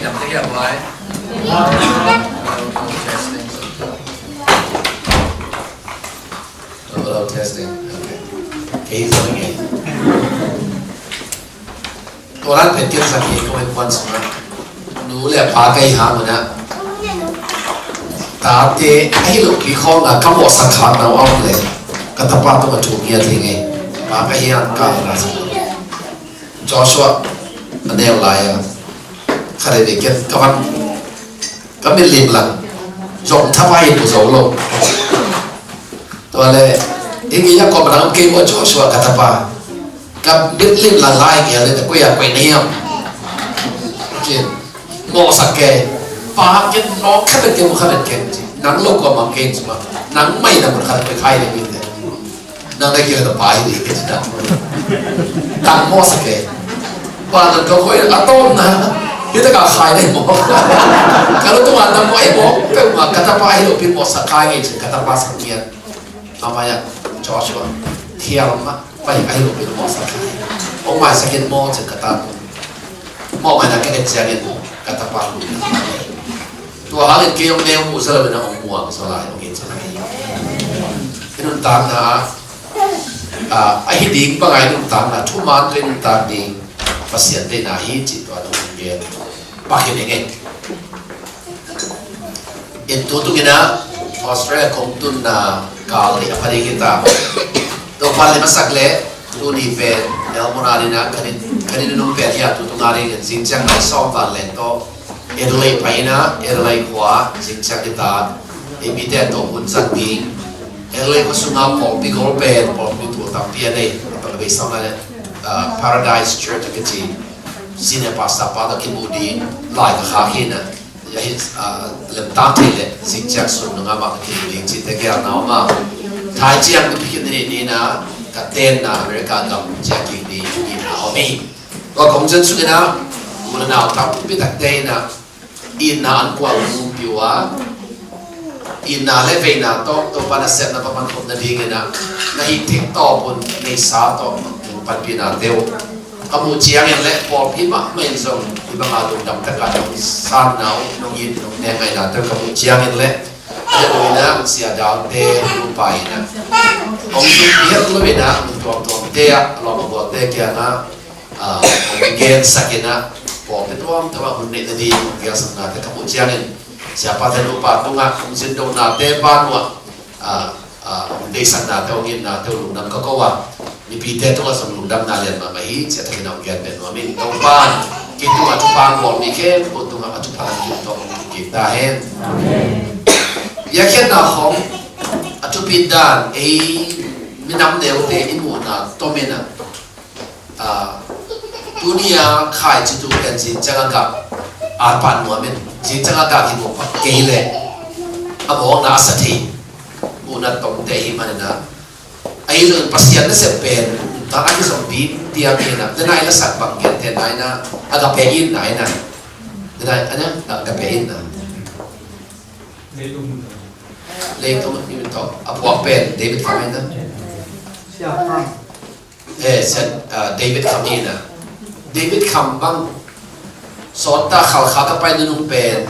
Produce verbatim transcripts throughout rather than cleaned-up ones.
Hello, testing. Okay. Kei zong nge. Tua dan pen kei zong kei ko en kuan sung a. Nu le pa kei ha mo na. Tate ahi lo pi khong a ka mawhsak kha na om le. Ka tapa tawh ka thu ngiat hi nge. Pa ka hi an ka na. Joshua a neu lai a. Kha dei dei kei ka van. Ka mit lim lang zong thapai in mu zo lo. Tua le, i ngi ya kop nang kei mo Joshua ka tapa. Ka mit lim lang lai ngi le ta kuya kuya ni yam. Kin. Mo sa ke. Pa kin no kha bet ke mo kha bet ke. Nang lo ko ma ke suma. Nang mai na mo kha bet khai le mi te. Nang na kila ta pai di kita. Tang mo sa ke. Pa na to ko a tom na. Kita ka khai dai mo. Ka lo tu an na mo ai mo. Pe ma ka ta pai lo pi mo sa kai ngi ka ta pa sa ngi. Mama ya Joshua. Thiam ma. Pai ai lo pi mo sa kai. O mai sa ke mo ka ta. Mo mai na ke ke sia ke ka ta pa. Tua hangin kei hong neu mu sa lo na hong muang sa lai hong in sa lai. I nuntakna a, a hi ding bang a i nuntakna thuman tua i nuntak ding Pasian deihna hi ci tua tu hong gen. Pak hi ding e. In tu tung in a Australia kong tun na kal hi a pha ding hi ta. Tua pan le masak le tuni pen Melbourne a ding a kani kani nung pen hi a tu tung a ding in zing ciang ngai sawm van leng tawh Adelaide pai in a, Adelaide khua zing ciang kita, ei mite tawh hun zang ding. Adelaide khua sunga pawlpi gol pen, pawlpi tul tampi a nei, a pang a bei sauna le, ah, Paradise Church a kici, senior pastor pa tawh kimu ding, lai ka khak hi in a, ya hi, ah, lemtak thei le, zing ciang sun nunga mah ka kimu ding, ci te kial na om a. Thai ciang ka pikin ni ni na, ka ten na, America gam ciang king ding, ni na om hi. Tua kong zan sung in a, u le nau tampi takte in a, itna an kuang hong pia uh a, itna le veina tawh Topa nasepna pan khop nading in a, na hih theih tawp un neisa tawh hong panpih nate uh ka muh ciangin le pawlpi mahmah in zong hih banga lungdam taka nong sanna uh, nong it nong nek ngainate uh ka muh ciangin le, a deih lo in a, Sia Daute nupa in a, hong zumpi het lo in a, mun tuamtuamte ah, a lawm a gualte kiangah, ah, hong gensak in a, pawlpi tuamtuam ah hun neih nading hong geelsak nate ka muh ciangin, siapate nupa tungah hong zin donate ban uh ah, ah, ah, hong deihsak nate, hong it nate uh lungdam ka ko a, mipite tungah zong lungdamna lian mahmah hi, ci a takin hong gen pen nuam in. Topa in kei tungah thupha hong bawl mi khempeuh tungah a thupha lam kim tawh hong kim ta hen. Biakhiatna khawng a thupit dan ei minam neute i muhna tom in a, ah, tuni a khaici tu pen zing ciang a gah a pan nuam in, zing ciang a gah hi mawk kei leh a mawkna a sa thei, muhna tomte hi manin a, ahi zongin Pasian nasep pen ta a kizom ding tiang hi na, dena i lasak bang gen te nai na, a gah pe in nai na, dena a gah pe in na. Leitung i min tawh a puak pen David Kham hi na. Sia Kham. Eh, Sia, ah, David Kham hi na. David Kham bang sawt ta Khalkha ka pai nunung pen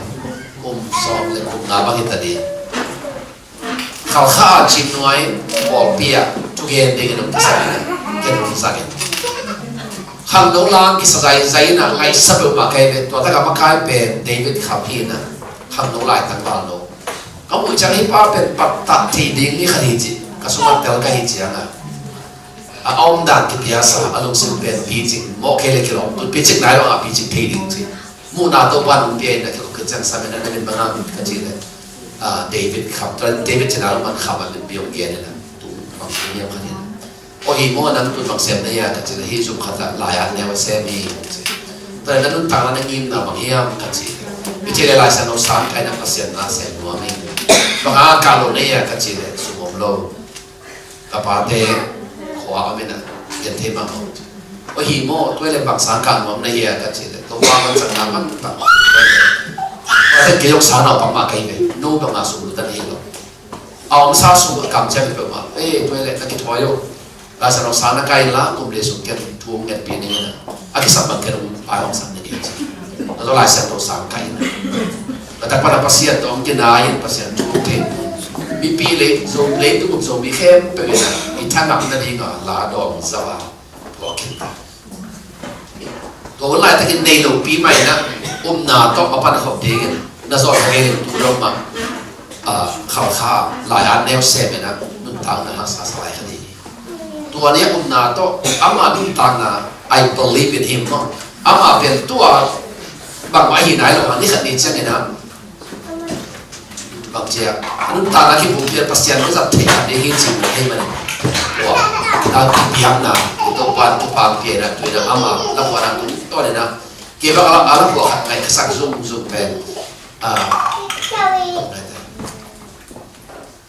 kum sawm le kum nga bang hi ta ding. Khalkha a Chin nuai pawlpi ah thugen dingin hong kisa in, ken hong kisa in. Khangno lang kisa zaizai in a ngaihsa peuhmah ka hi ve, tua taka makai pen David Kham hi na. Khangno lai tangval no. Ka muh ciang hih pa pen pattah theih ding mi khat hi ci, ka sungah tel ka hi ciang a, a omdan kipia sa, a lungsim pen picing, mawh kei le kilawm, tun picing nai lo a picing thei ding ci. Muhna Topa nong pia in a kilawm kei ciang sa men a na min bang a ka ci le, ah, David Kham, David Cina lo man Kham a min biong gen in a, tu bang niam khat in a. Aw hi maw, nang tun bang sem na hia ka ci le, hih zum khat ah lai-at neu a sem hi ci. Tua le na nuntakna na ngimna bang hiam ka ci le, mi ci le Lai Siangtho sang kai na Pasian na sem nuam hi. Bang a kah lo na hia ka ci le, sum om lo. Ka pate khua om in a, gen thei mahmah. Aw hi maw, tua le bang sang kah nuam na hia ka ci le, Topa man sang na man bang. Tua le kei zong sang na pang mah ka hi ve, no bang a sum lutan hi lo. A omsa sum a kam ciang hi peuhmah. Eh, tua le ka kithawi lo. Lazarus sang na kai inla, kum li sung ken thu hong ngetpih ning in a, a kisam bang ken hong pai hong sam ning in ci. Na tawh Lai Siangtho sang ka in. Ka tak pan a Pasian tawh hong kina in Pasian thu thei. Mipi lei, Zo, leitung um Zomi khempeuh in i thanak nading a la dawng zau a, tua khin ta. Tua hun laitakin nei lopi mah in a, upna tawh a pan khop dingin na zawh kha ngenin tu lo mah, ah, Khalkha lai-at neu sem in a, nuntakna haksa sa lai kha ding hi. Tua ni a upna tawh ama nuntakna, I believe in him maw. Ama pen tua bangmah ahi nai lo a, ni khat ni ciangin a, bang ci a, a nuntakna kibuk pian Pasian ka zat thei khat ding hi ci mu thei mah ni. Tua, a kipiakna, Topa in thupha pia in a, tu in a ama lapuahna tungtawn in a, kei bang a la, a lapuah khat ngaihsak zungzung pen, ah,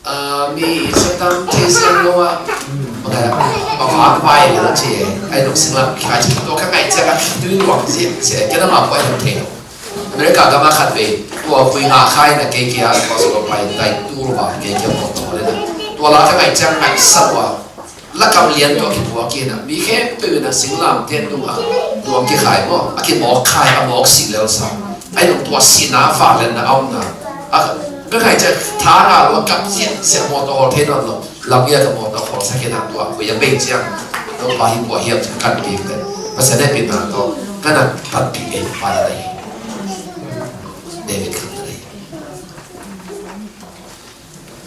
ah, mi sa tam thei siang lo a, bang a, bang a vai lo ci e, ai dong sing lam khai ci, tua ka ngaih ciang a, tu in luang ci, ci e, kei na ma puai lo thei lo. America gam a khat vei, tua hui nga khai na kei kia, tua so pai tai tu lo ba, kei kia mo to le na. Tua la ka ngaih ciang ngaihsak ua, lakam lian tawh a kipuak in a, mi khempeuh in a singlamteh tungah luang kikhai maw, a kimawk khai, a mawk si lel sa. Ai dong tua sihna vangliatna a omna. A, ka ngaih ciang thang a lo, a kap ziahziah mawtaw hawl thei nawn lo. Lam ngia ka mawtaw hawl sak in a tua, koi a bei ciang. Topa hi kua hiam ci kan pik ten. Pasian hehpihna tawh, ka na panpih ei pa na hi. David khat na hi.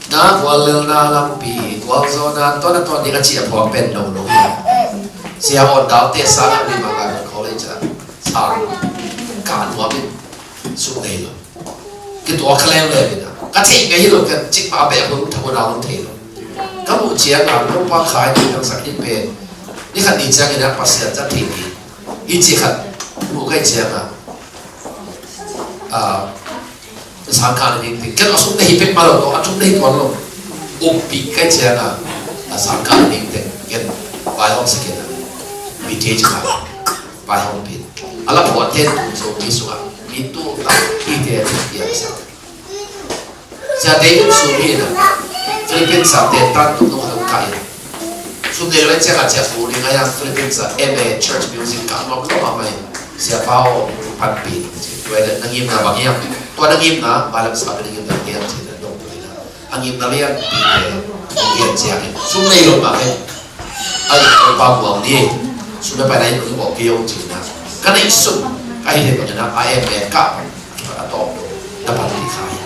Na guallelna lampi gualzawhna tawh na tawh ding a ci a phuak pen no lo hi. Sia awn dalte sang a mi Manglai College a sang ka nuam in suk nei lo. Kituak kha leuleu in a, ka theih ngei hi lo, ka cik mah a beh hun thawn a hun thei lo. Ka muh ciang a Topa khai ni dangsak hi pen ni khat ni ciangin a Pasian zat thei ni. Hi ci khat muh kai ciang a, a, sangkah na ding teng ken a sum na hi pek mah lo tawh, a sum na hi tuan lo. Umpih kai ciang a, a sangkah na ding teng ken vaihawm sak in a, mi thei ci khat vaihawm pin. A la phuah ten tung zo mi sungah mi tul tak pi te piang sak. Sia David sum hi na, Philippines a te tan tung nung hong kai. Sum nei lo ciang a cia fu ning a yang Philippines a M A church music ka nuam lo a mai. Sia pa o panpi. Tua le na ngimna bang hiam. Tua na ngimna, malam sa na ngimna hiam ci na dong tu na. A ngimna lian pi te, lian ciang hi. Sum nei lo mah hi. Ai, Topa muang ni. Sum na pai na hi nung hi mawk kei o ci na. Ka nei sum, ka hi thei bang na, a M A ka, a tawp, na panpi khai.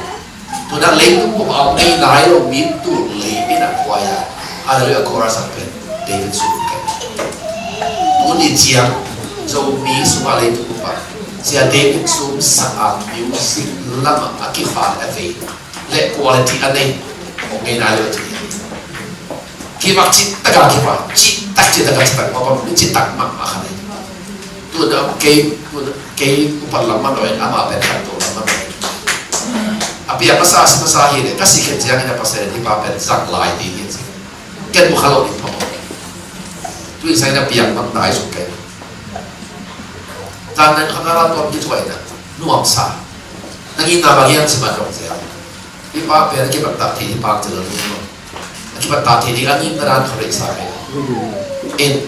Tuna leitung bup a om ngei nai lo mi tul li in a kuai a. Hallelujah chorus a pen David sum pen. Tuni ciang Zomi sum a leitung bup a Sia David sum sak a music lam a kifa a vei le quality a nei om ngei nai lo ci. Kibak cih taka kipa, cih tak cih taka cih tak mah bang, cih tak mah mah kha nei. Tuna kei, tuna kei upat lam mah noi, ama pen khat to lam mah noi. A piak masa, si masa hi le, ka si khen ciang in a pasal in hi pa pen zak lai ding hi ci. Ken mu kha lo ding pa mo. Tu in sa in a piak mah nai suk pen. Tan nan kha na la tuam ki tuai na, nuam sa. Nang in na bang hiam si mah dong sia. Hi pa pen a kipat tak thei hi pa ci lo ding maw. A kipat tak thei ding a ngimna dan kha rei sa pen. In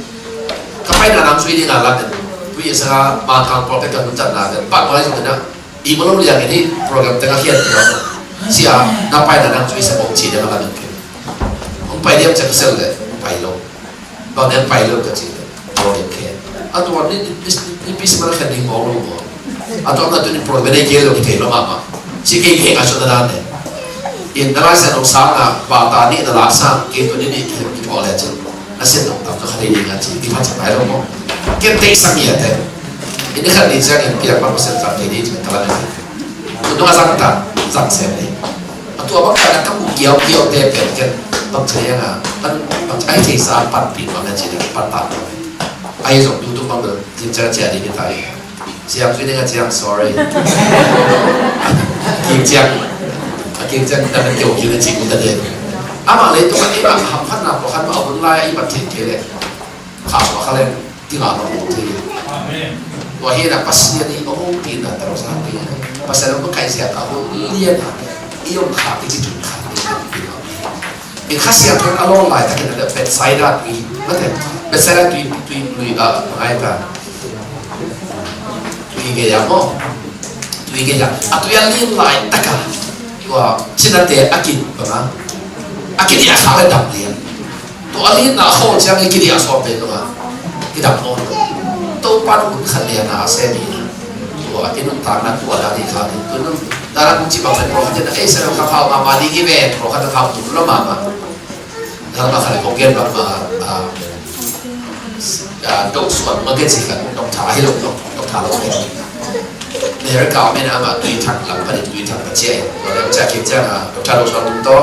ka paina nang sui ding a la pen. Tui sa ma kang pawlkhat ka hun zat na pen. Pat mai zong na. I maw lo liang in hi program teng a khiat tua. Sia na paina nang sui sa bawk ci ding a la pen. Hong pai diam cak sel le. Pai lo. Bang nang pai lo ka ci le, tua ding khe. A tua ni, ni, ni, ni pis man khen ding mawk lo maw. A tua na tu ni problem nei kei lo ki thei lo mahmah. Ci kei kei ka suan na dan ne. In na lai sa nong sang a, ba ta ni na la sang, kei tu ni ni kei ki pawh le ci. A sian nong tam tu kha dei ding a ci, ki phat sa pai lo maw. Ken tei sang ia te. In ni khat ni ciang in piak pa ko sen sang dei ding ci ka la ne. Tu nong a sang ta, sang sen dei. A tua bang ka na ka mu kiau kiau te pen ken bang cia nga, bang, bang ai thei sa panpi bang a ci na pan ta. Ai zong tu tu bang de, zing cia cia di kita i. Ciang zui ding a ciang, sorry. Kim ciang, a kim ciang ta na kiau kiau na ci ku ta de. Ama le tu ka i bang ham phan na pawlkhat ma a hun lai i bang thei thei le. Kha pawlkhat le. Tingah bang hong thei. Amen. Tua hi na Pasian i hong pina ta lo sa pina. Pasian hong kai sia ka hong lian ha. I hong kha i ci tun kha i ci tun kha. I Kha Siangtho a lawn laitakin a Bethsaida tui, mate, Bethsaida tui, tui, tui, ah, ngai ta. Tui Tui gei a maw. Tui gei a. A tui a lin laitak a, tua cinate a ki bang a, a kidiah khak le dam lian. Tua a linna a khawl ciang i kidiah sawm pen lo a, kidam maw. Topa in hun khat lian a sem hi. Tua i nuntakna tua dan hi kha ding. Tua nung dan a kong ci bang pen maw, khat ciang a, ei, sa lo kha phau mahmah ding hi ve, maw, khat a phau tum lo mahmah. Nang ma khat kong gen bang ma, ah, ah, dong suan ma gen si khat, dong tha hi lo, dong, dong tha lo gen. America men ama tui thang lam pa ni tui thang pa cia. Wa le cia kin cia na, dong tha lo suan tum to,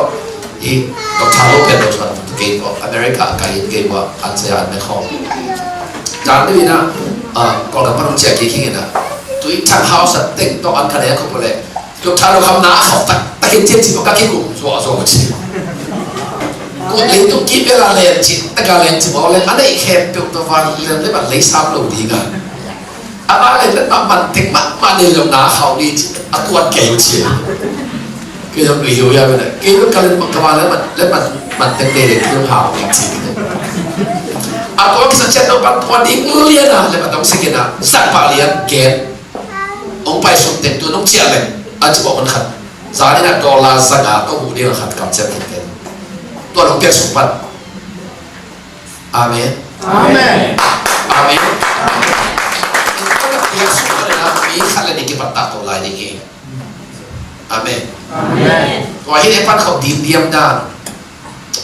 i, dong tha lo gen lo suan tum to kei to, America ka in kei wa, an cia an me khong. Jan ni na, ah, kong ka pa nung cia kei kin na, tui thang house a teng to an ka le ko le, Tua tha lo kham na a khauh tak takin cian ci bang ka kikum zuahzuah ci. Kut leitung kibel a len ci, tak a len ci bawk leng a neih khempeuh tua van lem le ban lei sam lo ding a. A ba len le ban man tek mahmah len lo na a khauh ni ci, a kuat kei ci. Kei zong nui hiu hiau ina. Kei zong ka len ka van le man, le man, man tek dei le kei zong hau ni ci. A tua kisa cian lo ban tua ding lian a, le ban dong sik ina. Sak pah lian, gen. Hong pai suk teng tu nong ciah leng, a ci bawk hun khat. Zan in a dollar za nga tawh huh ding a khat kam ciat khin ken. Tua nong piak suk pan. Amen. Amen. Amen. Piak suk pan in a mi khat le nih kipat tak tawh lai ding hi. Amen. Amen. Tua hi le pan khawm dim diam dan.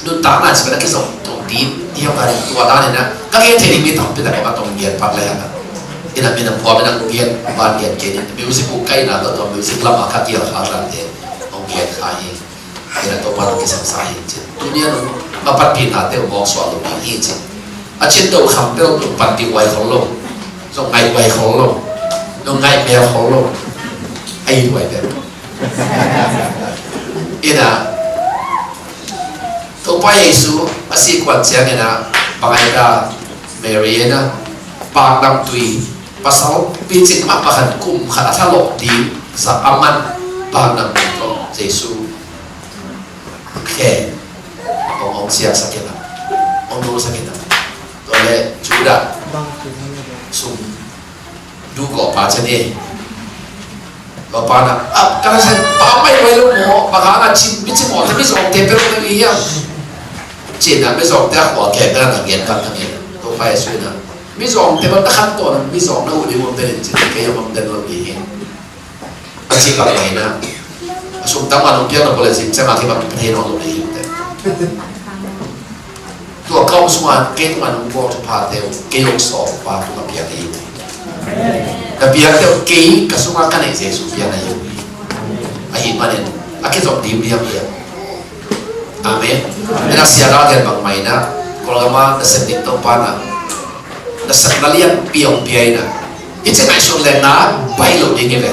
Nuntakna ci bana kizong tong din diam dan tua dan ina ka gen thei ding mi tampi tak a tong gen pak le hana. Ina mi na pua mi na gen ban gen ke ni music ku kai na to music lama ka kial kha dan te ong gen kha hi. Ina to pa to kisang sa hi ci. Tunia nu ma pat pi na te ong sual lo hi ci. A cin to kham pe lo pan ti wai khol lo. Zong ngai wai khol lo. Zong ngai pe khol lo. Ai wai pe. Ina Topa Jesu a sih kuan ciangin a bangai ta Mary in a pakdam tui pasal picing mah pakhat kum khat a thalawh ding za a man pakdam tui tawh Jesu khe hong hong siaksak in a hong dulsak in a tua le Judah sum du kawh pa cian hi. Tua pa na a ka na sa pa mai wai lo maw pa kha na cin mi cin maw te mi zawngte pe lo na mi hiam. Cin na mi zawngte a khua kek na na gen kan na gen. Tua pa Jesu na mi zawngte ba ta khan tua na mi zawng na uh ding maw pe rin cin kei a mang den lo mi hi. A ci bang mai na a sum tam a nong piak na pawh le zing ciang a kei bang pe thei nawn lo mi hi te. Tua ka om sungah kei tungah nong bawl thupha teu kei hong sawm pa tungah piak ahi uh hi. Ka piak teu kei ka sungah ka neih Jesu piak ahi uh hi. Ahi manin a kizom dim liam liam. Amen. Ina sia na gen bang mai na Kawlgama na sem ding Topa na na sem na lian piang pia ina i ci ngaihsut le na baih lo ding hi ve.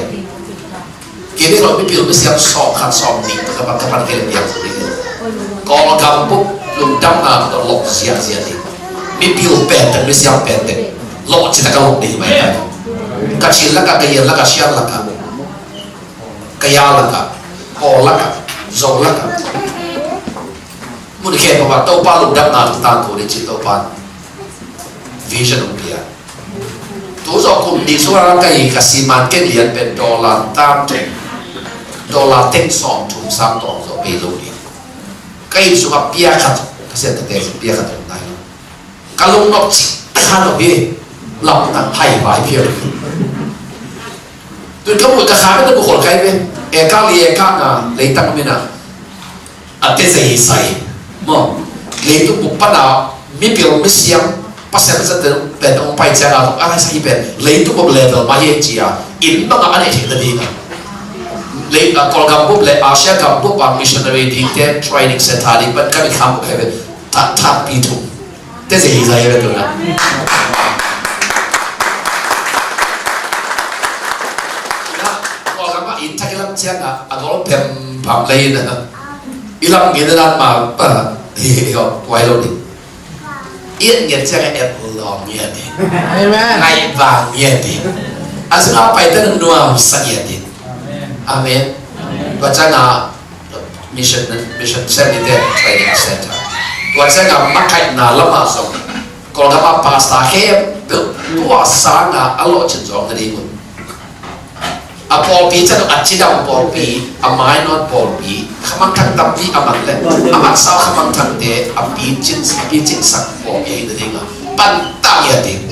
Kei bek lo mipil misiam sawm khat sawm nih ka pan ka pan kei le piang zo ding. Kawlgam bup lungdamna tawh lawh ziahziah ding. Mipil pentek misiam pentek lawh citak a lawh ding mai. Kachin lakah, Kayin lakah, Shan lakah, Kaya lakah, Kawl lakah, Zo lakah, mun khempeuh ah Topa lungdamna tungtang ko ding ci Topa vision hong pia. Tu zawh kum nih sungah ka hi ka siman kei lian pen dollar tam thum, dollar teng sawm thum sang tawng zawh bei lo hi. Ka inn sungah pia khat ka sian ka teng pia khat hong nai lo. Ka lungnop cih takhan lo hi. Lamtang hai vai phial. Tun ka mui ka kha ka tu bukhol kai ve. Eka li eka na leitang mina. A te zei hi sai maw? Leitung bup pana mipil misiam Pasian misiam te pen hong pai cianga a lai sa hi pen leitung bup level mah hi cia inn banga a neih theihna dinga lei a Kawlgam bup le Asia gam bup a missionary dingte training center ding pan ka mi kham bup he ve. That that pi thum te zei hi sai he ve tuna. Kawlgam a inn thak i lam cianga a gol pem pam lei na. I lam ngen dan ma pa hi hi ho wai lo ding. I et ngen ciang a et lawm ngen ding. Amen. Ngai vang ngen ding. A sung a pai te nuam sa ngen ding. Amen. Tua ciang a mission mission center training center. Tua ciang a makaihna lama zong Kawlgam a pastor khempeuh tua sanga a lawhcin zawng na ding un. A pawlpi ciang a cidam pawlpi, a mainawt pawlpi, khamangthang tampi a man leh, a mansa khamangthangte a picin, a picin sak pawlpi hi nading a pan tang hi a ding.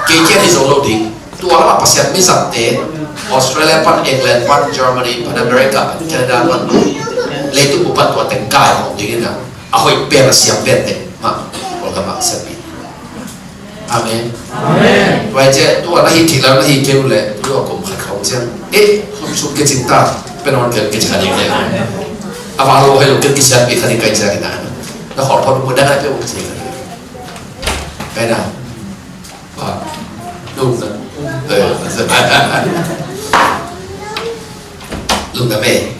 Kei kiang hi zo lo ding. Tua lamah Pasian mi zatte, Australia pan, England pan, Germany pan, America pan, Canada pan, leitung bup pan tua teng kai hong ding in a, a hoih pen a siam pen teng mah Kawlgam ah siam hi. Amen. Amen. Tua hi ciang, tua na hi thei lo, na hi kei uh leh, tua kum khat khawng ciang, eh, kum sum kicing ta, pen on kei kicing kha ding leh. A va lo hai lo kei kicing pi kha ding kai ciang na. Na khawng phot mu dang ai pe kum kicing kha ding. Kai na. Ba. Lungdam. Eh. Lungdam eh.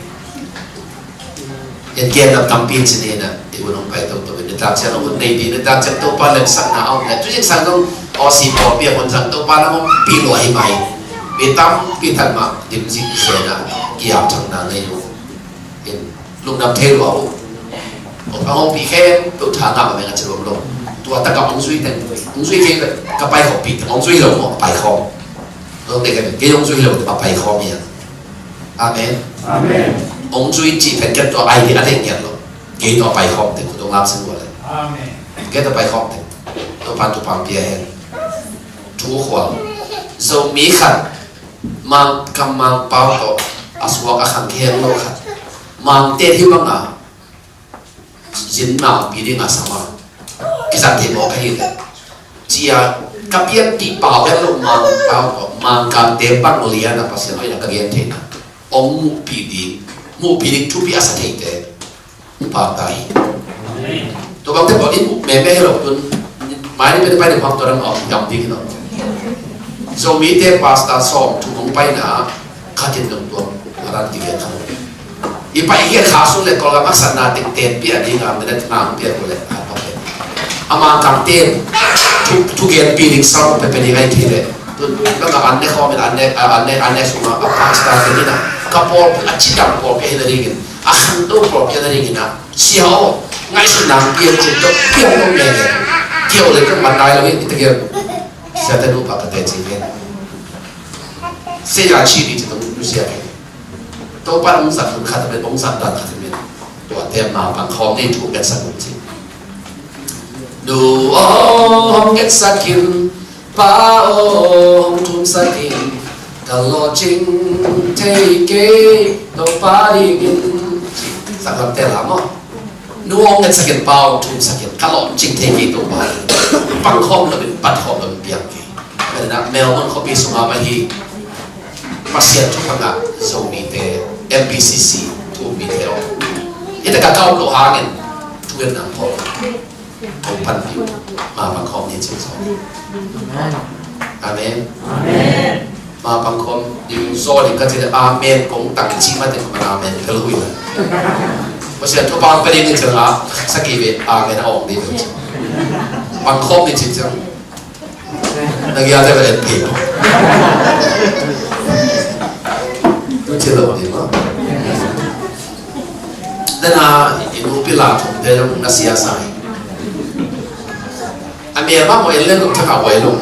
Yan gen lam tampi ci ni na, i un hong pai toto, nidang ciang hong un nei ding, nidang ciang Topa lemsakna a om leh, tu zingsang dong, Aussie pawlpi a hun zang Topa na hong pi lua hi mai. Mi tampi tak mah, dim zik zen a, ki ap thang na nei lo. In, lungdam thei lua uh. A hong pi khen, to tha ngam a meng a ci lom lo. Tua tak a hong zui teng, hong zui kei, ka pai khawm pi teng, hong zui lo maw, pai khawm. Hong te kei, kei hong zui lo, ka pai khawm hi a. Amen. Amen. Hong zui cih pen kei tua ai hi a deng ngiat lo. Kei tua pai khawm teng, kudong lam sin gua le. Amen. Kei tua pai khawm teng. Tua pan tu pang pia hen. Thu khual. Zomi khat. Mang kam mang pau tawh. A suak a khang khen lo khat. Mang te hi bang a. Zin mangpi ding a sama. Kizang thei mawk ka hi le. Cia ka pianpih pau hen lo mang pau tawh, mang kamte bang lian a Pasian hoihna ka gen theihna. Hong muhpih ding, muhpih ding thupi a sa theite. Pau ta hi. Tua bangte pawl in muh meme hi lo tun. Mai ni pen pai ni pau tawh dang a hong dam ding hi lo. Zomite pastor sawm thum hong paina. Khatin dong tuam a ran kigen kha lo. I pai i gen kha sung le Kawlgam haksatna tengteng pia ding a minute nga hong piak uh le a pau pen. A mangkang ten thu, thugenpi ding sawm pia pia ding ai thei le. Tun bang a an ne khawm in an ne, a, an ne, an ne sung a, a pastor te ding a. Ka pawlpi a cidam pawlpi hi na ding in. A khanto pawlpi hi na ding in a. Sia aw, ngaihsutna hong piak cin tawh piang dong le le. Kio le tawh man nai lo in i ta kio. Sia te nupa ka teci ve. Sia ya ci ni ci tong nu sia ke. Topa hong zat hun khat a met, hong zat dan khat a met. Tua te ma pang khawm ni thu ngetsak un ci. Nu aw hong ngetsak in, pa aw hong thumsak in. Ka lawhcing thei kei Topa dingin. Sak lam te la maw. Nu hong ngetsak in, pa hong thumsak in, ka lawhcing thei kei Topa hi. Pang khawm lo in, pat khawm lo in piang kei. Ka dena Melbourne khuapi sungah mah hi. Pasian thupha ngah Zomite, M B C C thu um mite aw. Hita ka ka um loh hangin thu ngen nang pawl. Kong panpih uh. Ma pang khawm ni cing sawm. Amen. Amen. Ma pang khawm ding zaw ding ka ci le amen kong tang ci mah teng man amen fel hui la. Pasian thupha pia ding ni ci la, sakhi ve amen a awng ding ci. Pang khawm ni ci ciang. Na gia te va en phi. Tu ci lo ni ma. Dena i nu pi la thum te na sia sa hi. A mial mah maw en leng lung thak a huai lung.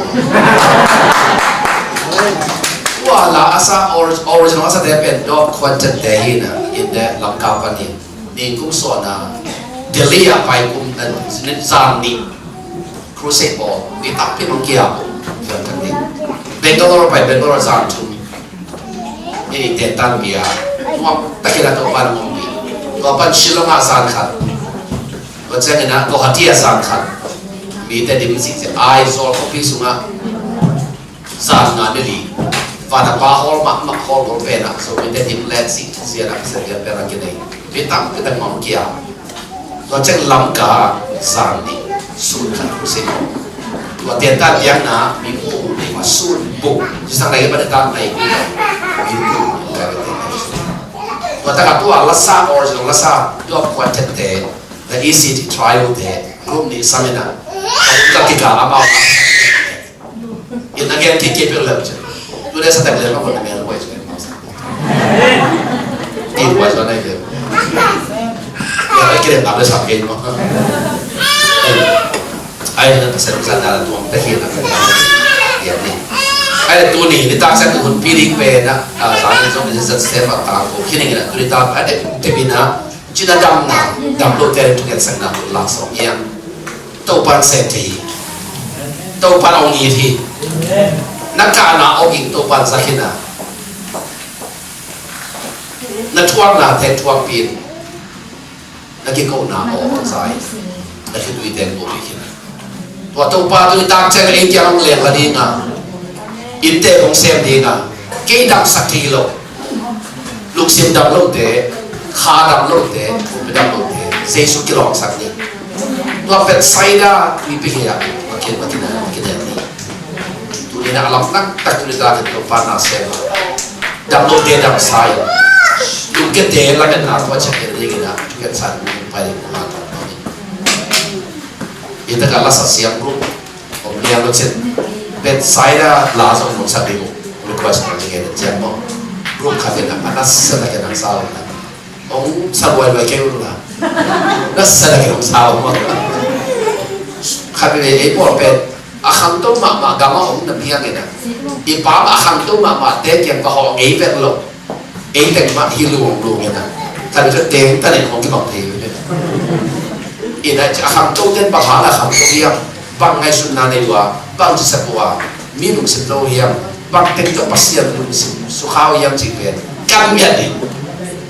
Tua la a sa or-, original a sa te pen Doc Quentin te hi na, in te Lamka pan hi. Ning kum sawm na Delhi a pai kum na zan ni crusade bawl. Ni tampi mang kia. Bangalore pai, Bangalore zan thum. Hih tentan bia nuam takin a Topa na ngawm hi. Tua pan Shillong ah zan khat. Tua ciangin a Guwahati ah zan khat. Mite dim zihziah Aizawl khuapi sungah zan nga ni li. Vanapa hall mahmah hall hall penah so mite dim lek zihziah a Pasian lian pen a kinei. Mi tampi tak mawk kia. Tua ciang Lamka zan nih sun khat hong si. Tua tentan biakna mi mu ni ma sun buk. Ci sang lai ban tan lai. Mi mu. Tua taka tua lasa original lasa tua quartet te, the E C T trio te, group nih sang ina. Ka kika amau. In again, kik kik pil lem cin. Tu deh sa tek lem, apa nama yang buat cin? Di buat sana je. Ya, kira tak boleh sampai mah. Ai, na pasal sana tuang teh na. Ya ni. Ai, tuni nitak ciang hunpi ding pen a, a, zan in zong in zat sem a tang ko khin ing in a, tuni tak a dep dep in a, cina damna, dam lote thunget sakna hun lak sawm hiam? Topan sem thei hi. Topan hong it hi. Na kahna awging Topan zak hi na. Na thuakna te thuakpi in. Na kikona aw a zai. Na khitui teng ko pi khin. Tua Topa tu nitak ciang ei kiang hong leng la ding a, innte hong sem ding a, kei damsak thei lo. Lungsim dam lote, kha dam lote, pumpi dam lote, Jesu kilawngsak ni. Tua Bethsaida tuipi kei a, makin makin a, makin a ni. Tuni na a lam naktak tuni ta kin Topa na sem a, dam lote damsa in, lungkiate lametna tua ciang en ding in a, thugen sa in pai ding in a, tua tua in. Hi taka lasa siam group om liang lo cin, Bethsaida la zong nungsak ding uh, request om ding in a ciam maw. Group khat in a, a nasa takin a sa om na. Hong sa luailuai kei un la. Nasa takin hong sa om maw. Khat vei ei pawl pen a khangto mahmah gam a om na piang in a, i pa mah a khangto mahmah te kiang va hawh ngei vet lo. Ei teng mah hi luang luang in a, khat vei khat teng ta nen hong kibang thei ve. In a, a khangto ten bang hang a khangto hiam, bang ngaihsutna nei uh a, bang ci sak uh a, mi lungsim lo hiam, bang teng tawh Pasian lungsim sukha uh hiam cih pen kan ngiat ding.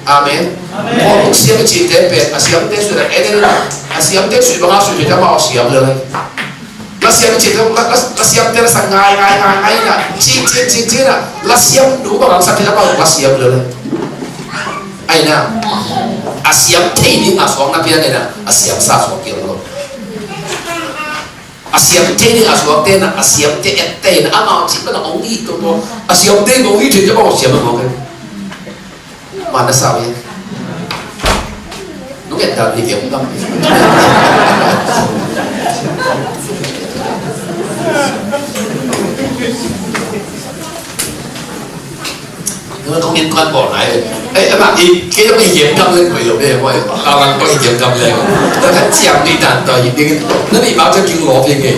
Amen. Amen. Paul siam i cihte pen a siamte sui a, en en a, a siamte sui banga sui thei ta, amau a siam lel. La siam i cihte, la, la, la siamte la sa ngai ngai ngai ngai na, cin cin cin cin na, la siam nu banga sa thei ta, amau la siam lel. Ai na, a siam thei ding a suak na pian ai na, a siam sa suak pian lo. A siam thei ding a suakte na, a siamte ette na, amau cih bana hong it tua tua. A siamte hong it thei, amau siam a mawk e. Man na sau e. Nung et dan hi tiam gam. Nung kong in kuan bawl nai. Ei, ama, i, kei zong i hiam gam leng koi lo de, koi. Kau ngan kong i hiam gam leng. Nang kan ciam di dan tawh i ding. Nang i bau ciam king lo piang e.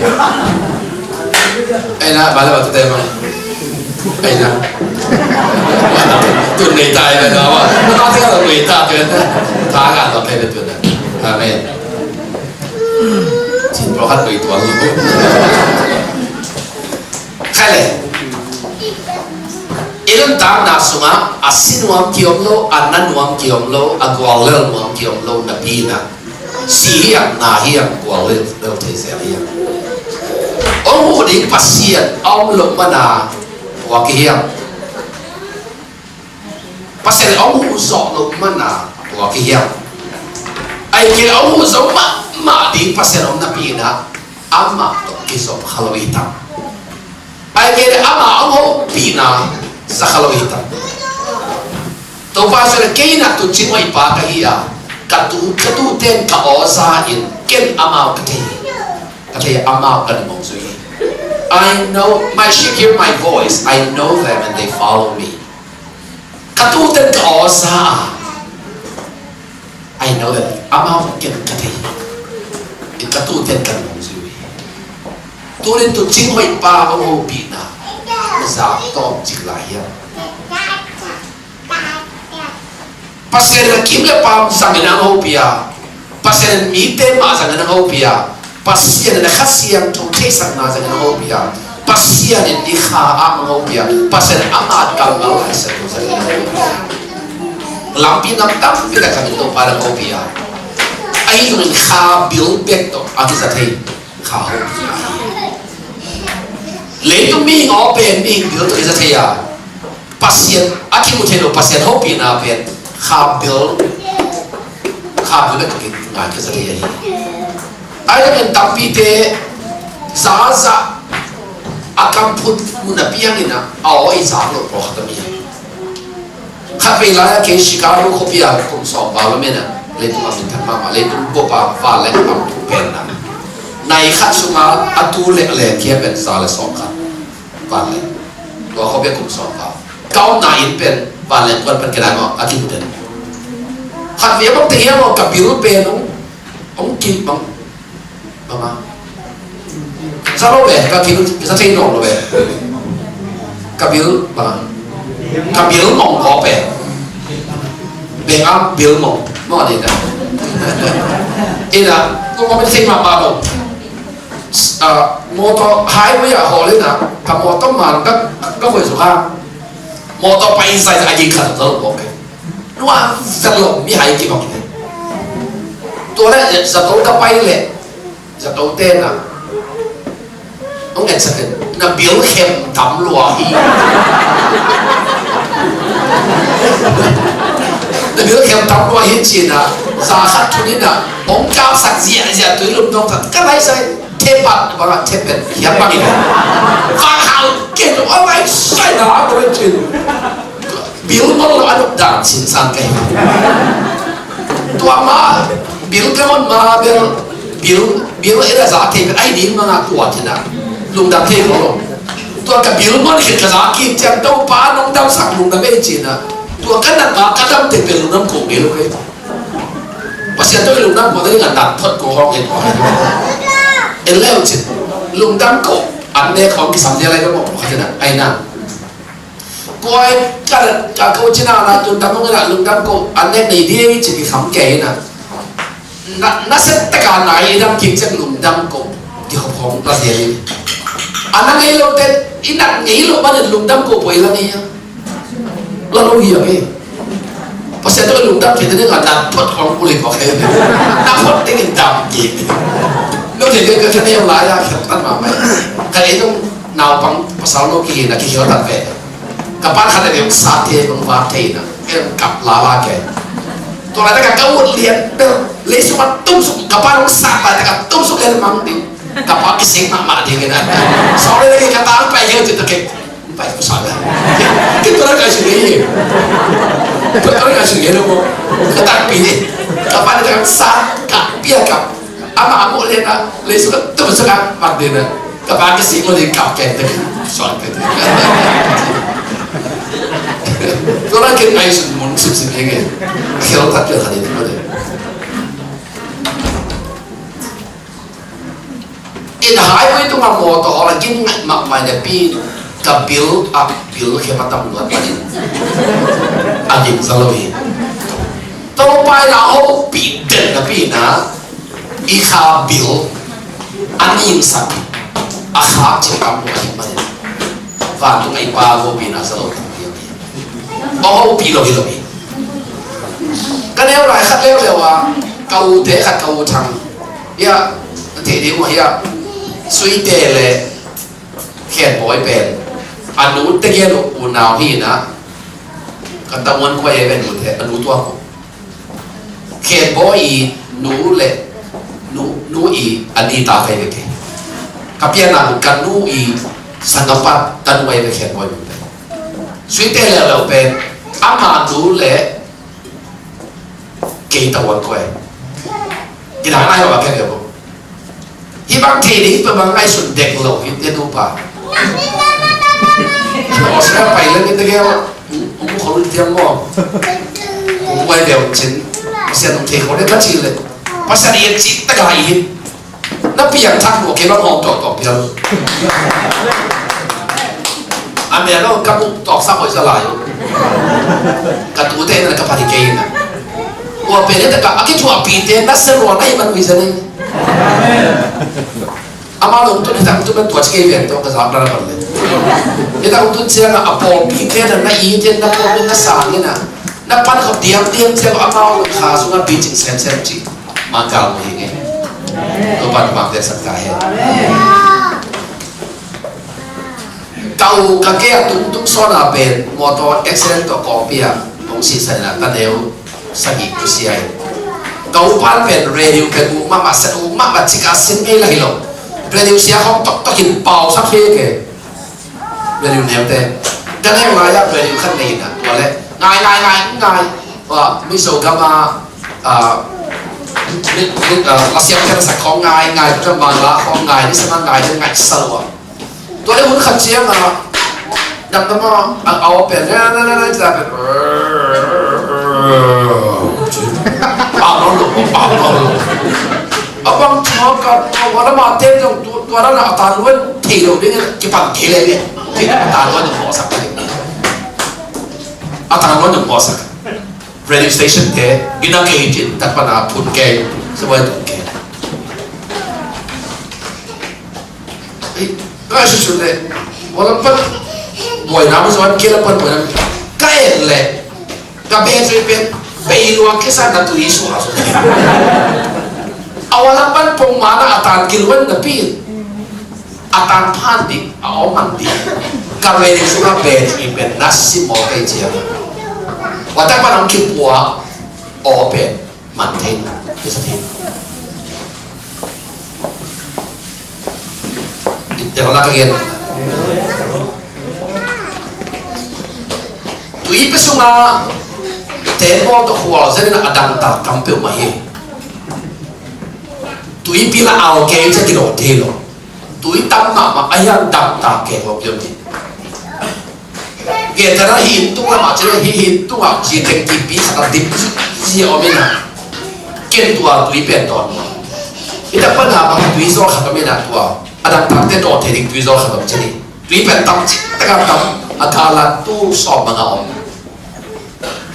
Ei na, ba le ba tu te ma. Ei na. Tun nei tai ba na wa. Na ba te ka lo nei ta te na. Ta ka lo pe tun na. Amen. Cin pro khat nei tuan lo. Khai le. I nuntakna sungah a si nuam kiom lo, a na nuam kiom lo, a guallel nuam kiom lo napi-in ah, si hiam, na hiam, guallel thei zel hiam? Hong huh ding Pasian a om loh mana puak i hiam? Pasian in hong huh zawh loh mana puak i hiam? Ahih kei leh hong huh zo mahmah ding Pasian om napi-in ah, amah tawh kizom kha lo i tam. Ahih kei leh amah hong hopihna za kha lo i tam. Topa Jesu in, kei in ah tuucing hoihpa ka hi a, ka tu, ka tuute in ka aw za in, ken amau ka thei, ka thei, amau ka nungzui hi. I know, my sheep hear my voice, I know them and they follow me. Ka tuute in ka aw za a, I know that amau ken ka thei. Ka tuute in ka nungzui uh hi. Tunin tuucing hoihpa hong hopihna na za tawmcik lai hiam? Pasian in a kim le paam zangin hong hopih a, Pasian in mite mah zangin hong hopih a, Pasian in a Kha Siangtho theihsakna zangin hong hopih a, Pasian in i kha ah hong hopih a, Pasian in ama kammal Lai Siangtho zangin hong hopih a. Lampi nam tampi tak zangin Topa in hong hopih a. Ahi zongin kha bil bek tawh a kiza thei, kha hopihna hi. Leitung mihing aw pen mihing bil tawh kiza thei a. Pasian a kimu thei lo, Pasian hopihna pen kha bil, kha bil bek tawh kingai kiza thei ahi. Ahi zongin tampite za za a kam phut mun a piang in ah, a aw i zak loh pawlkhat om hi. Khatvei lai-ah kei Chicago khuapi ah kum sawm val om in ah, leitung a minthang mahmah, leitung bup a vanleng a kam phut pen ah, nai khat sungah a tu leh lengkhia pen za le sawm khat. Vanleng. Tua khuapi ah kum sawm val. Ka omna inn pen vanleng kuan pan kei lai mah a kimu den. Khatvei a bang teng hiam aw, ka bil pen hong, hong kik bang, bang a, za lo ve, ka kik, za thei nawn lo ve. Ka bil, bang a? Ka bil mong ko pe. Beng a bil mong. Mong a ding a. Ina, ko mong bil sing mama lo. Ah, motor highway a hol ina. Ka motor man ka, ka hoi su ka. Motor pai sai a ding ka lo ko pe. Nua zat lo mi hai ki bang. Tua le zat lo ka pai le. Zato te na. Hong etsak in. Na bil khem tam lua hi. Na bil khem tam lua hi ci na. Za khat thun in na. Hong kapsak ziahziah tui lum dong tak. Ka lai sai. Tepat bang a tepat. Hiam bang in. Vang hau. Ken lo a lai sai na. Ko lai cin. Bil mol lo a dok dan sin san ka hi. Tua ma bil ka mol ma bil, bil, bil e da za thei pen ai ding ma nga tua thei na. Lungdam thei lo lo. Tua ka bil mol khin ka za ki ciang Topa nong damsak lungdam e ci na. Tua ka nat ma ka dam thei pen lungdam ko ngei lo kei. Pasian tawh i lungdam ko te ding a nat thot ko hong e ko. En leu cin. Lungdam ko an nek hong kisam dia lai ka mok ko kha thei na. Ai na. Koi ka, ka ko cina na tun tam mong ina lungdam ko an nek nei di ci ki kham kei na. Na, na set taka na i dam ki cek lungdam ko ki hop hong la sia ni. Ana ngei lo te ina ngei lo ba ni lungdam ko boi la ni ya. La lo hi ya me. Pasian to lungdam ki te ni nga na thot hong uli ko kei. Na thot te ni dam ki. Lo te ke ke ne la ya ke tan ma mai. Ka e dong naupang pasal lo ki na ki hial tan ve. Ka pan khat a deuh sa thei bang va thei na. Kei kap lala kei. Tua lai ta ka ka ut lian bel. Lei suk a tum suk ka pan sa lai ta ka tum suk lian mang ding. Ka pa kisik mahmah ding ina. Sorry lagi ka tang pai kei tu kei. Pai ku sa la. Kei tua ka sik lei. Tua ka sik lei lo. Ka tang pi ni. Ka pan ta ka sa ka pia ka. Ama a muh lian a lei suk a tum suk a mat ding a. Ka pa ka sik lo ding kap ken te. Suan ken te. Tua la ken ai sun mun sip sip ing e. Khial tat khial khat ding ko ding. In highway tung a motor hol a gim ngai mak mai na pi ka bil a bil khe pa tam luat pa ding. A gim sa lo hi. Topa in a hopih den na pi na. I kha bil a ning sak a kha cik kam lua hi manin vantung a i pa hopihna sa lo tam piang hi. Hong hopih lo hi lo hi. Ka neu lai khat leuleu a ka u te khat ka u thang hia, na thei ding uh hia, Suite le Khen Bawi pen a nu te gen uh unau hi na. Ka tamuan kua e ve nu te a nu tuak uh. Khen Bawi i nu le nu, nu i a ni ta kai ve ke. Ka pian a ka nu i sangapa ka nu ai ve Khen Bawi nu le. Suite leuleu pen ama nu le kei ta wan koi. Kidang nai wa ke ve bo. Hi bang thei ding pe bang ai sun dek lo hi te nu pa. Australia pai le ni te gel. Um khol tiang mo. Um wai deu chin. Pasian um thei khol le ka chi le. Pasian i chi ta ga i. Na piang thak mo ke bang hom tok tok piang. A mia lo ka buk tok sa hoi sa lai. Ka tu te na ka pa ti ke na. Ua pe ne ta ka a ki tu a pi te na se ro na i man wi sa ni. Ama lo tu ni ta tu man tua chi ke ven to ka za na ban le. Ni ta tu sia na a pawlpi te na na i te na pawlpi na sa ni na. Na pan khop diam diam sia ama lo kha su na pi ching sem sem chi. Mangkal mo hi nge. Lo pan mangkal sak ka he. Ka u ka ke a tung tung sawn a pen motor accident tawh kawngpi a hong sihsan in a ta neu sagih tu sia in. Ka u pan pen radio pen uh mahmah set uh mahmah cik a sin ngei la hi lo. Radio sia hong toktok in pau sak hi ke. Radio neu te. Ka neu lai a radio khat nei in a tua le ngai ngai ngai ngai. Wa Mizo gam a, a, mi, mi, a, la siam khat a sak khong ngai ngai tua bang la khong ngai ni sa ngai ngai sa lo a. Tua le hun khat ciang a, dam dam a, a, a aw pen, na, na, na, na, na, pen. Pau lo lo, pau lo lo. A bang tua ka, tua la ma te jong, tua, tua la na ta lo thei lo ding, kipan thei le le. A tang lo nung mawhsak. A tang lo nung mawhsak. Radio station te, gina kei cin, tak pana phun kei, sa buai tung kei. Ei, ka susu le, wala pan, buai na, buai na, kei la pan, buai na, ka en le, ka battery pen, bei luang kisa na tui sua. A wala pan pong mana a tan kiluan na pin. A tang phan ding, a om man ding. Ka radio sungah battery pen na sim maw kei ciang. Wata pan ang kipua, aw pen, man thei, kisa thei. Ite wala ka gen. Tuipi sungah, tembaw tawh khual zen in a dangtak tam peuhmah hi. Tuipi la au kei ciang kidawh thei lo. Tui tam mahmah a hiang dangtak kei khual peuh hi. Gentehna hi inn tung lamah ciang hi inn tungah ci teng kipi khat a dim zia om in a. Ken tua tui pen dawn. Hi tak pana bang tui zaw khat om in a tua. A dangtakte dawn thei ding tui zaw khat om ci ni. Tui pen tam cik taka tam a thalan tu sawm banga om.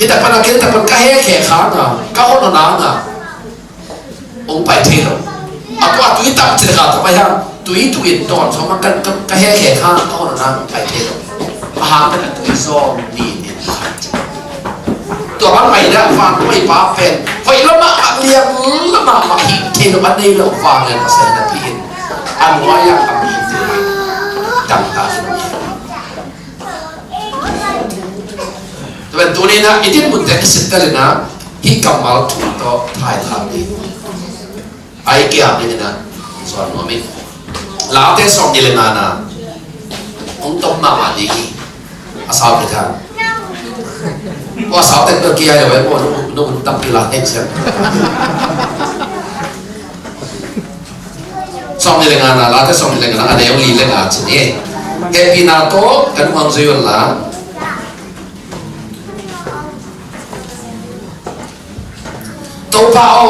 Hi tak pana kei tak pan ka he khe kha nga, ka hon na nga. Ong pai thei lo. A tua tui tam cik taka tam a hiang. Tui tu in dawn sawm a kan ka he khe kha, ka hon na ong pai thei lo. A hang pen a tui zaw ni ni. Tua bang mai dah vang mai pa pen. Hoih lo mahmah liang lo mahmah hi thei lo a nei lo vang lian a sen na pi in. A nuai a kam hi thei. Dangtak hi. Tua pen tuni na i dinmun te i sittel in a hih kammal thu tawh thaithak ding. Ai kiam ding in a zuan nuam in. Late sawm nih le nga na hong tom mahmah ding hi. A sau te than. Tua sau te tua kia ya wai mo nu nu tampi la hek siang. Sawm nih le nga na, Late sawm nih le nga na, a neu li le nga ci ni. Hehpihna tawh kan hong zui un la. Topa aw.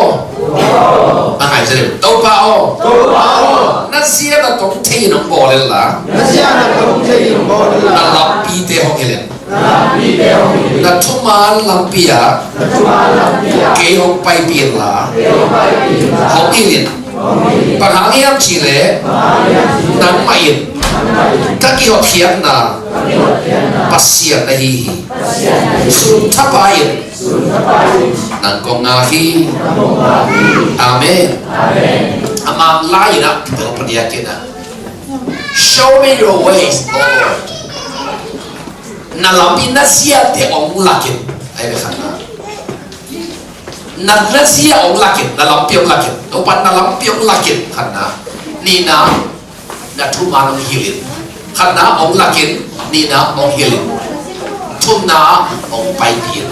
A ngai zia deuh. Topa aw. Na zia na tong thei in hong bawl in la. Na lampite hong hilh in. Na thuman lampi ah kei hong paipih in la, hong hilh in. Bang hang hiam cih leh nangmah in ka kihotkhiatna Pasian na hi hi. Sun thapai in nang kong ngak hi. Amen. A Mang lai in ah, Pawlpi in ah, "Show me your ways, O Lord." Na lampi, na ziate hong lak in. Ai ve khatna. Na, na zia hong lak in, na lampi hong lak in. Topa na lampi hong lak in, khatna. Nihna, na thuman hong hilh in. Khatna hong lak in, nihna hong hilh in. Thumna hong paipih in.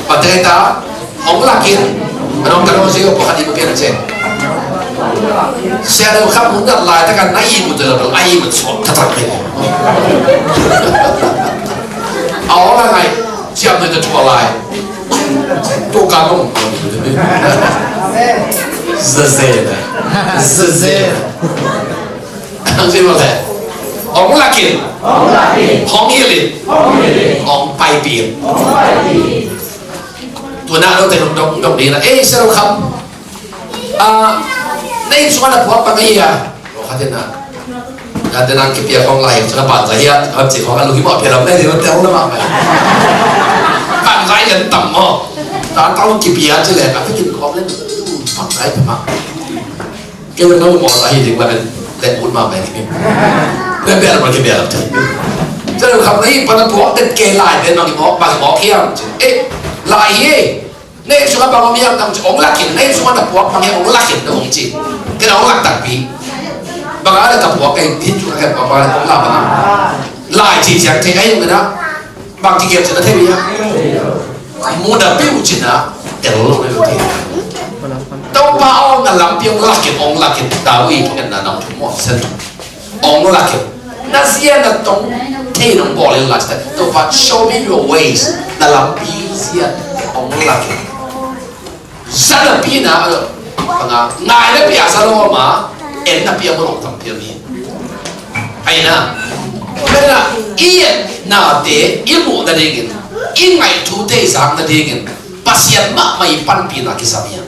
Bang te ta, hong lak in. Anong ka nong zia, pakhat i mu pian a ceng. Sia deuh kham hong dat lai, ta kan na i mu te lo, a i mu suak, ta tak pe. A hong a ngai, siam deuh ta tua lai. Tua ka nong. Zazena. Zazena. Ang si mo le. Hong lak in. Hong lak in. Hong hilh in. Hong hilh in. Hong paipih in. Hong paipih in. Tua na lo te dong dong dong ding na. Eh, sa lo kham. Ah, na inn sungah na puak bang hi a. Lo khat in na. Na te nang kipia khong lai, sa na ban sa hi a, kham ci khong a lu hi mo pia lam le, te hong na ma. Ban sa hi kan tam mo. Ta ta lo kipia ci le, ka kin khong le. Ban sa hi tam ma. Kei na mawh ta hi ding la, le ut mahmah hi. Le bel ma kei bel ta. Sa lo kham na hi pan a puak te kei lai, te nang mawh, bang mawh hiam ci. Eh, lai hi. Na inn sungah bang om hiam na hong ci. Hong lak in, na inn sungah na puak bang hiam, hong lak in na hong ci. Kei na hong lak takpi. Bang a le ka puak, kei hi cu ka puak bang a le hong lak bang a. Lai ci ciang thei ka hi ung na. Bang ci kiam ci na thei bia. Mu na piu ci na, tel lo na thei. Topa aw, na lampi hong lak in, hong lak in, David hong en na nang thu muak sen. Hong lak in. Na zia na tong thei nong bawl in la ci ta. Topa, show me your ways. Na lampi zia hong lak in. Za na pi na, a lo. Panga, ngai na pi a za lo ma, en na pi a mo long tam pi a mi. Ai na. Tua manin ah i etnate i muh nadingin, i ngaih thute i zak nadingin Pasian mahmah i panpihna kisam hi a.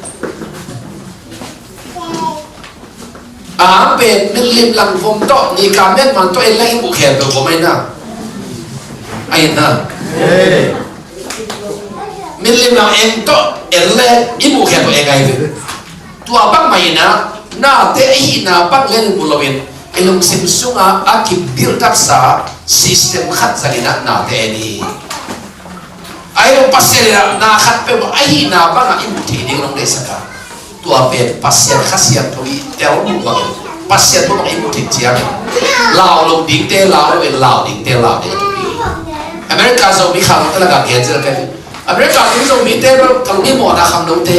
A hang pen milim lang vom tawh, nika metman tawh en leh i muh khempeuh vom ahi na. Ahi na. Milim lang eng tawh en leh i muh khempeuh eng ahi ve. Tua bang mah in ah, nate ahihna bang leng mu loin, i lungsim sungah a ki-build up sa system khat zangin ah nate en hi. Ahi zong Pasian in ah na khat peuhmah ahihna bangah i muh theih ding hong deihsak a. Tua pen Pasian Kha Siangtho i tel muh bangin, Pasian muh bangin i muh theih ciangin, lau lo dingte lau lo in, lau dingte lau ding a thupi hi. America Zomi khangnote lakah gen zel ka hi. America ding Zomite bel ka lung i mawhna khangnote,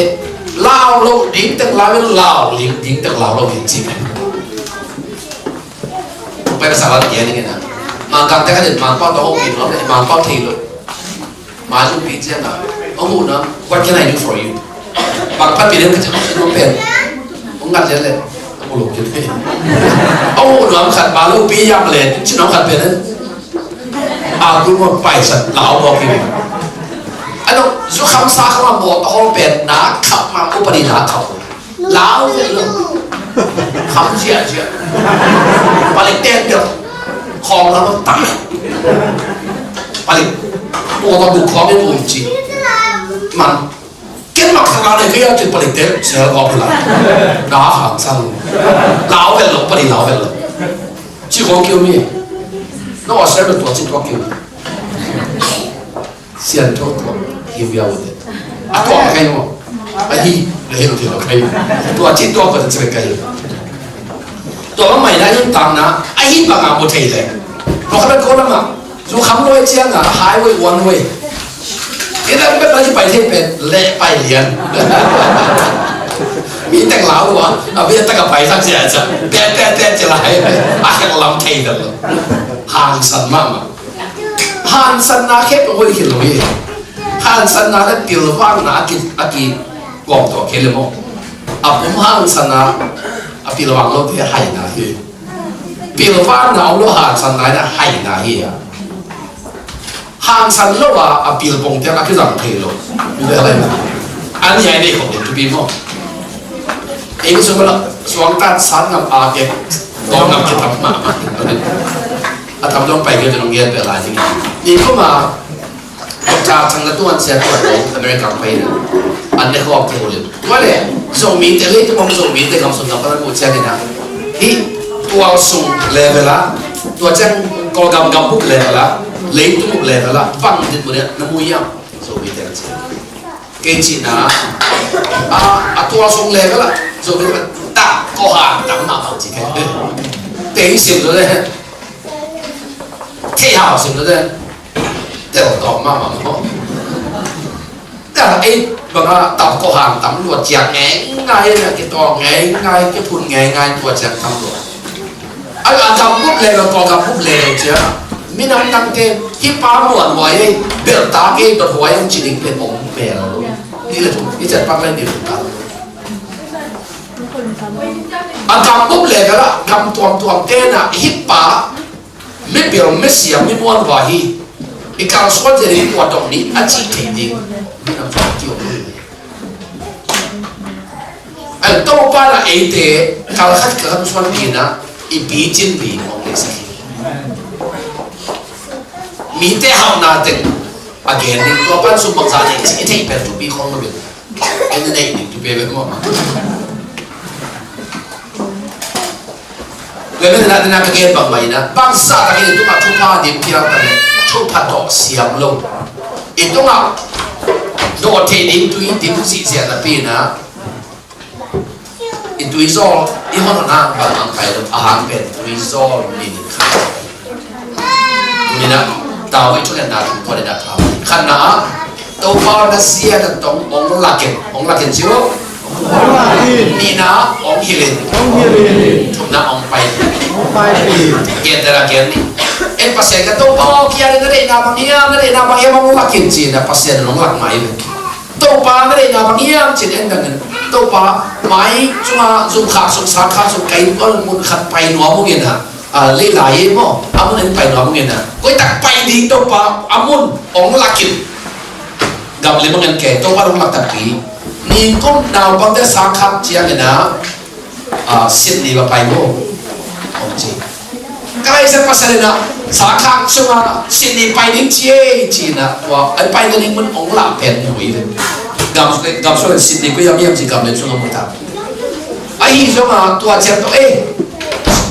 lau lo ding teng lau in, lau ding, ding teng lau lo ding ci. Pai ka sa lam kia ding ina. Mangkang te ka den Mangpau tawh hong pi nuam le, Mangpau thei lo. Mangpau pi ciang a, hong huh nuam, what can I do for you? Bang pan pi den ka ciang hong pen. Hong ngat lian le, hong huh lo kin. Hong huh nuam khat, Mangpau pi yam le, ci nuam khat pen. A kul mawk paisan lau mawk hi. A dong, zu kham sa kham a mawk a hong pen, na kham ma upadi na kham. Lau vet lo. Kham ziahziah. Palik ten deuh. Khawng lam a tai. Palik. Mawk a buk khawng in um ci. Man. Ken mak sa ka nei kei a cin palik te sel kawk hi lai. Na hang sang. Lau vet lo, pali lau vet lo. Ci kawk kiu mi. No a sel tua ci kawk kiu. Sian tho tua. Hi bia ute. A tua kai mo. A hi. Le hi lo thei lo kai. Tua ci tua ko ci kai. Tua mai na yun tang na. A hi bang a mo thei le. Ko ka ko na ma. Zu kham luai ciang a highway one way. Ina bek na ci pai thei pen leh pai lian. Mi teng lau lua a bia tak a pai tak cia cia. Tet tet tet ci lai. A khek lam thei vet lo. Hangsan mahmah. Hangsanna khek pen hoih khin lo hi. Hangsanna le pilvanna a ki, a ki kuam tuah kei le maw. A pum hangsanna a pilvang lo te haina hi. Pilvanna om lo hangsanna in a haina hi a. Hangsan lo a, a pilpong te a kizang thei lo. Mi te lai na. An yai nei khong ding thupi maw. Ei mi sung la, suang tan san ngam a ke. Tawng ngam ke tam ma ma. A tam dong pai ke dong gen pe lai ding. Ni ko ma. Doctor chang na tuan sia tuan lo America pai na. An ne khawm te ulin. Tua le, Zomite le, tu mong Zomite kam sun na pa na bu sia ni na. Hi, tual sung level a. Tua chang Kawlgam gam buk level a. Leitung buk level a. Bang dit bu ne, na mu yam. Zomite na sia. Kei ci na. A, a tual sung level a. Zomite ta, ko han, tam ma bang ci ke. Te sim lo le. Thei hau sim lo de. Tel tawh mahmah maw. Tel ei bangah tam ko hang tam luat ciang ngeingai na kitawh ngeingai kiphun ngeingai tua ciang tam luat. A, a gam bup le lo, tua gam bup le lo ciang minam tangte hih pa muan huai ei, belh tak ei, dot huai ei ci ding pen om mel lo. Ni le thum, i ciat pak le ni le thum. A gam bup le ka la, gam tuamtuam te na hih pa Mipil, misiam, mimuan va hi. I kalsuan zia ding tua dong ni a cih thei ding. Minam tua kiu. Ai Topa na eite kalkhat kalkhat suan dina i picin ding ong nei sa hi. Mite hauhna teng a gen ding tua pan sum bangsa nei cih i thei pen thupi khong lo bin. En nei ding thupi pen maw. Lemen na dina ka gen bang mai na bangsa takin i tungah thupha dim piang takin thupha tawh siam lo. I tungah dawh thei ding tui dim sihsiah napi na i tuizawl i hon hon hang bang ang pai lo a hang pen tuizawl min kha. Tuni na tau i thulen na thum puan i na thau khan na Topa na sia na tong ong lakin, ong lakin sio. Nihna ong hilin. Thumna ong pai. Gen dara gen ni. En Pasian ka Topa kia na deihna bang hiam, na deihna bang hiam ong lakin ci na Pasian ong lak mai. Topa na deihna bang hiam cin en dangin Topa mai cunga zum khak sung sang khak sung kai ol mun khat pai nuam ung ina. A, lei lai e maw, a mun in pai nuam ing a. Koi tak pai ding Topa, a mun hong lak in. Gam lim a ngen kei, Topa hong lak takpi. Ningkum naupangte sang khak ciangin a, a, Sydney va pai lo, hong ci. Ka laisiangtho Pasian in a, sang khak sungah Sydney pai ding ci e, ci in a, tua, a pai ding mun hong lak pen hi ve. Gam, gam sung Sydney koi hiam hiam ci gam lim sungah mu ta. Ahi zongin tua ciang tawh, eh,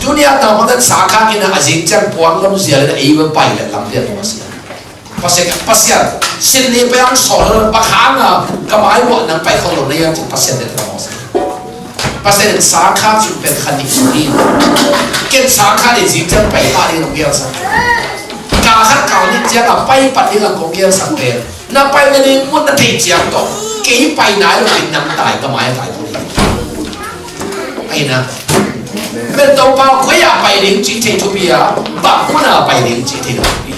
tuni a naupangte sang khak in a, a zing ciang puan lam zia le ei va pai le lam pian tua sia. Pasian, Pasian, Sydney pai ang sawl lo, bang hang a ka mai buah nang pai khol lo na hiam ci Pasian te tawh sia. Pasian in sang khak sung pen khan ni ni. Ken sang khak ni zing ciang pai ta ni lo hiam sa. Ka khat ka ni ciang a pai pat ni lang kong hiam sa pen. Na pai nading mun na theih ciang tawh kei pai nai lo in nang tai ka mai tai lo. Ahi na. Men Topa koi ah pai ding cih thei thupi a, bang mun ah pai ding cih thei thupi.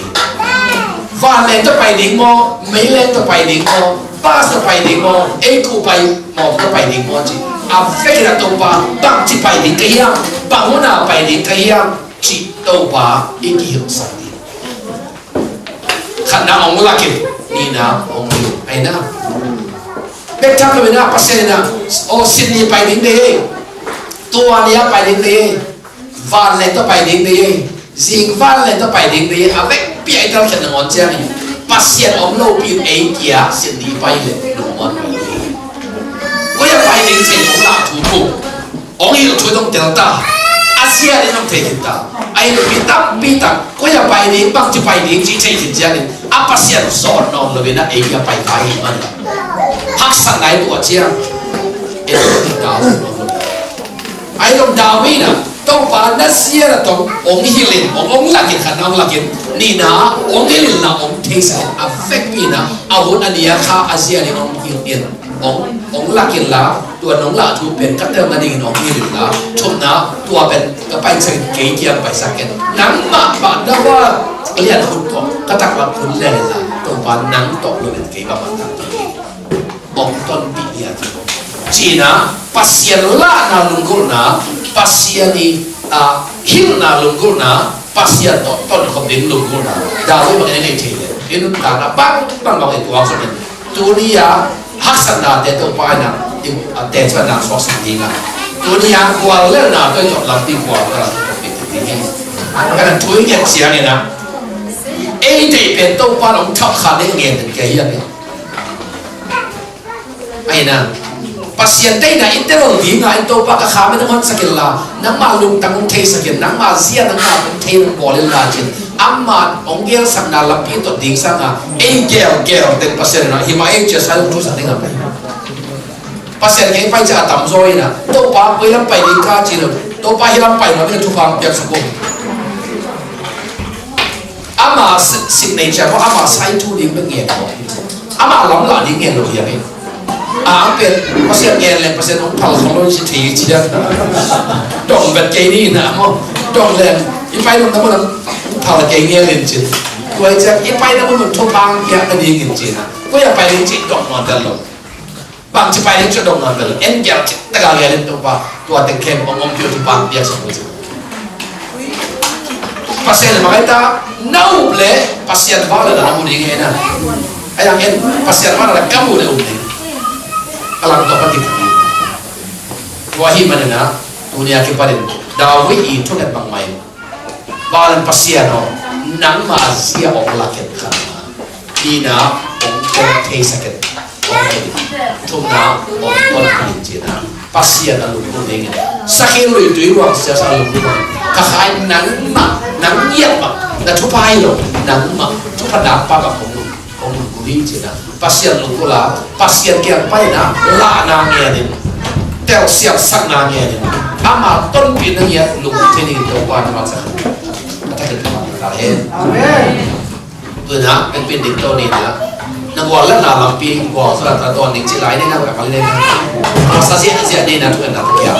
Vanleng tawh pai ding maw, meileng tawh pai ding maw, bus tawh pai ding maw, ei kuh pai maw tawh pai ding maw cih. A vekin a Topa bangci pai ding ka hiam, bang mun ah pai ding ka hiam cih Topa i kihilhsak ding. Khatna hong lak in, nihna hong hilh. Ahi na. Bek tham lo in a Pasian in a, o Sydney pai ding de, tua ni a pai ding de, vanleng tawh pai ding de, zing vanleng tawh pai ding de, a vekpi a i telkhiat nangawn ciangin Pasian om lopi in ei kia Sydney pai le lungmuan. Koi a pai ding cih hong lak thu pu. Hong hilh thu dong tel ta. A zia ding hong thei khin ta. Ahi lo mi tampi tak koi a pai ding, bangci pai ding cih thei khin ciangin a Pasian zawt nawn lo in a ei a pai ta hi man. Haksatna i tuah ciang. Ei lo ding ta. Ahi lo David in a Topa na zia na tawh hong hilh in, hong, hong lak in khatna hong lak in, nihna hong hilh in la hong theisak in a vekpi in a, a hun a nia kha a zia ding hong hilh in. Hong, hong lak in la, tua nong lah thu pen ka tel nadingin hong hilh in la, thumna, tua pen ka paisak in kei kiang paisak in. Nangmah bang na va lian hun ko, ka taklam hun lian in la, Topa nang tawh lo in kei bang bang tak. Hong tonpih lian. Cihna, Pasian lahna lunggulhna, Pasian i, a, hilhna lunggulhna, Pasian tawh tonkhop ding lunggulhna. David bangin i neih thei le. I nuntakna bang, bang, bang i tuak sawm in. Tuni a haksatnate Topa in a, i, a, teci nang suaksak ding a. Tuni a guallelhna tawh i tawh lampi guallelhna tawh i tawh ding hi. Ka na thu i nget ciangin a, ei deih pen Topa in hong thapkhat ding ngen den kei hiam hi. Ahi na. Pasian deihna i tel ding a, i Topa ka kham in hong honsak in la, nangmah lungtang hong theisak in, nangmah zia nangmah hong thei hong bawl in la cin. Amah hong gelsakna lampi tawh ding sangin ei gelgel teng Pasian in a, hi mah ei cia sa hong thusak ding a pai. Pasian kei pai cia a tamzaw in a, Topa koi lam pai ding ka ci lo, Topa hi lam pai lo, mi thupha hong piaksak uh. Ama si-, signature maw, ama sai thu ding bek ngen maw. Ama lamlah ding ngen lo hiam e. A, ang pen, Pasian ngen leng, Pasian hong phal khol lo ci thei ciang. Dong vet kei ni na maw. Dong leng, i pai lo na maw, hong phal kei ngen leng cin. Tua i ciang, i pai na maw, thupha hong piak na ding in cin a. Koi a pai ding cih dong nawn tel lo. Bangci pai ding cih dong nawn tel lo. En gial cih, tagal gial in Topa. Tua teng khem hong om piu thupha hong piaksak lo cin. Pasian in makaih ta, na up leh Pasian vangliatna na mu ding hi na. A yang en, Pasian vangliatna ka mu leh up ding. A lang tawh ka kip ding. Tua ahih manin a, tuni a kipanin, David i thunget bangmah in. Vanglian Pasian aw, nangmah zia hong lak in khat. Nihna hong tel theisak in. Thumna, hong tonpih in cihna. Pasian a lungdam dingin. Sakhi lui tui luang siasa a lungdam. Ka kha in nangmah, nang ngiat mah, na thupha hi lo, nangmah, thupha nakpi mah hong lung, hong lungkul hi cihna. Pasian lungkul a, Pasian kiang pai in a, lahna ngen in. Telsiamsakna ngen in. Ama tonpihna ngiat lungkul thei dingin Topa na masa. A thakin Topa na ta hen. Amen. Tuna, pengpin ding to ni na. Na gual le na lampi, gual sa ta to ning ci lai ni na, ka kal ni na. Masa zia, zia ni na, tu na kia.